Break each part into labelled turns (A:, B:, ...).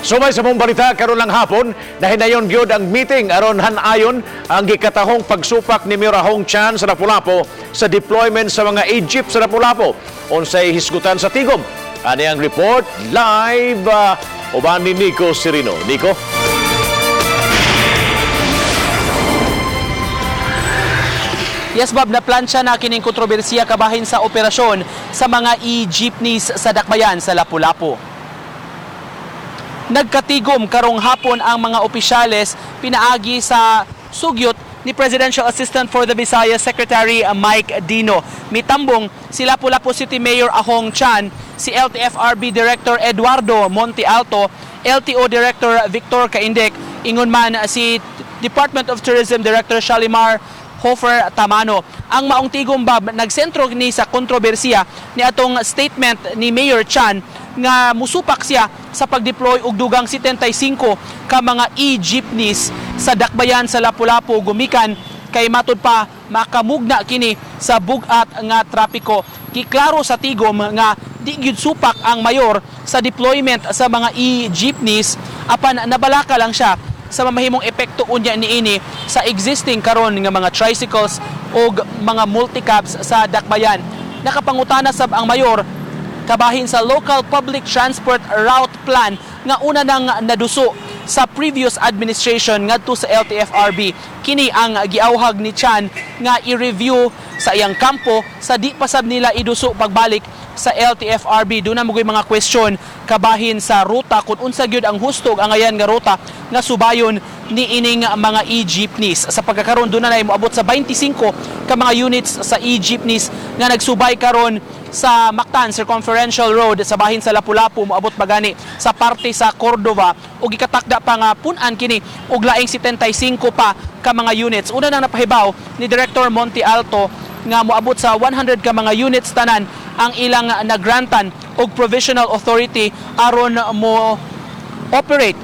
A: Sumay sa mong balita karon lang hapon, nahinayon gyud ang meeting aron hanayon ang gikatahong pagsupak ni Mayor Ahong Chan sa Lapu-Lapu sa deployment sa mga e-jeep sa Lapu-Lapu. Unsay hisgutan sa tigom? Ani ang report live uban ni Nico Serino. Nico?
B: Yes, Bob, naplansya na kining kontrobersiya kabahin sa operasyon sa mga e-jeepneys sa Dakbayan sa Lapu-Lapu. Nagkatigom karong hapon ang mga opisyales pinaagi sa sugyot ni Presidential Assistant for the Visayas Secretary Mike Dino. Mitambong si Lapu-Lapu City Mayor Ahong Chan, si LTFRB Director Eduardo Monte Alto, LTO Director Victor Caindec, ingon man si Department of Tourism Director Shalimar Hofer Tamano. Ang maong tigom, Bob, nagsentro ni sa kontrobersiya ni atong statement ni Mayor Chan nga musupak siya sa pagdeploy og dugang 75 ka mga e-jeepneys sa Dakbayan sa Lapu-Lapu gumikan kay matud pa makamugna kini sa bug-at nga trapiko. Giklaro sa tigom nga di gyud supak ang mayor sa deployment sa mga e-jeepneys, apan nabalaka lang siya sa mamahimong epekto unya niini sa existing karon nga mga tricycles o mga multicabs sa Dakbayan. Nakapangutana sab ang mayor kabahin sa local public transport route plan nga una nang naduso sa previous administration ngadto sa LTFRB. Kini ang giawhag ni Chan nga i-review sa iyang kampo sa di pa sab nila iduso pagbalik sa LTFRB. Doon na mogoy mga question kabahin sa ruta kung unsa gyud ang husto ug angayan nga ruta nga subayon ni ining mga e-jeepneys. Sa pagkakaroon, doon na moabot sa 25 ka mga units sa e-jeepneys nga nagsubay karon sa Mactan Circumferential Road sa bahin sa Lapu-Lapu, moabot pa gani sa parte sa Cordova, ug gikatakda pa nga pun-an kini og laing 75 pa ka mga units. Una nang napahibaw ni Director Monte Alto nga moabot sa 100 ka mga units tanan ang ilang nagrantan og provisional authority aron mo operate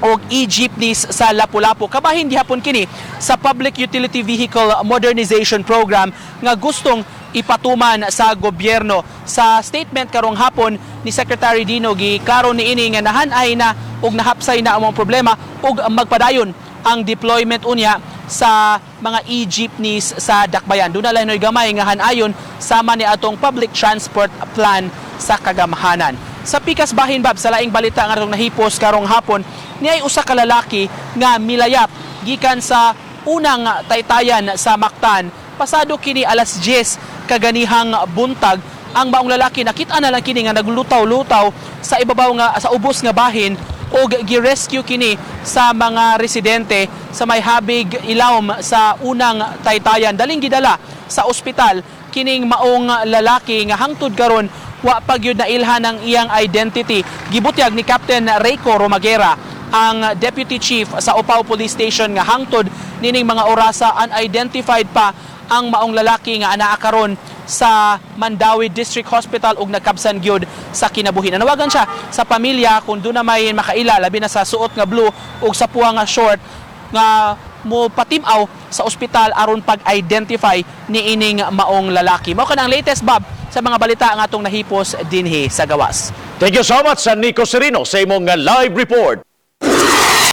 B: og e-jeepneys sa Lapu-Lapu. Kabahin gihapon kini sa Public Utility Vehicle Modernization Program nga gustong ipatuman sa gobyerno. Sa statement karong hapon ni Secretary Dino, giklaro niini nga nahanay na ug nahapsay na ang mga problema ug magpadayon ang deployment unya sa mga e-jeepneys sa Dakbayan. Doon na lang gamay nga hanayon sama ni atong public transport plan sa kagamhanan. Sa pikas bahin, Bob, sa laing balita nga atong nahipos karong hapon, niay usa ka lalaki nga milayap gikan sa unang taytayan sa Mactan. Pasado kini alas 10 kaganihang buntag. Ang maong lalaki, nakita na lang kini nga naglutaw-lutaw sa ibabaw nga sa ubos nga bahin og gi-rescue kini sa mga residente sa may habig ilawom sa unang taytayan. Daling gidala sa ospital kining maong lalaki nga hangtod karon wa pa gyud nailhan ang iyang identity. Gibutyag ni Captain Reyco Romaguera, ang deputy chief sa Opao Police Station, nga hangtod nining mga orasa unidentified pa ang maong lalaki nga anaa karon sa Mandaue District Hospital ug nagkabsan gyud sa kinabuhi. Nanawagan siya sa pamilya kung doon na may makaila, labi na sa suot nga blue ug sa puwa nga short, nga mo patimaw sa ospital aron pag-identify ni ining maong lalaki. Mao kanang latest, Bob, sa mga balita nga atong nahipos dinhi sa gawas.
A: Thank you so much sa Nico Serino sa imong live report.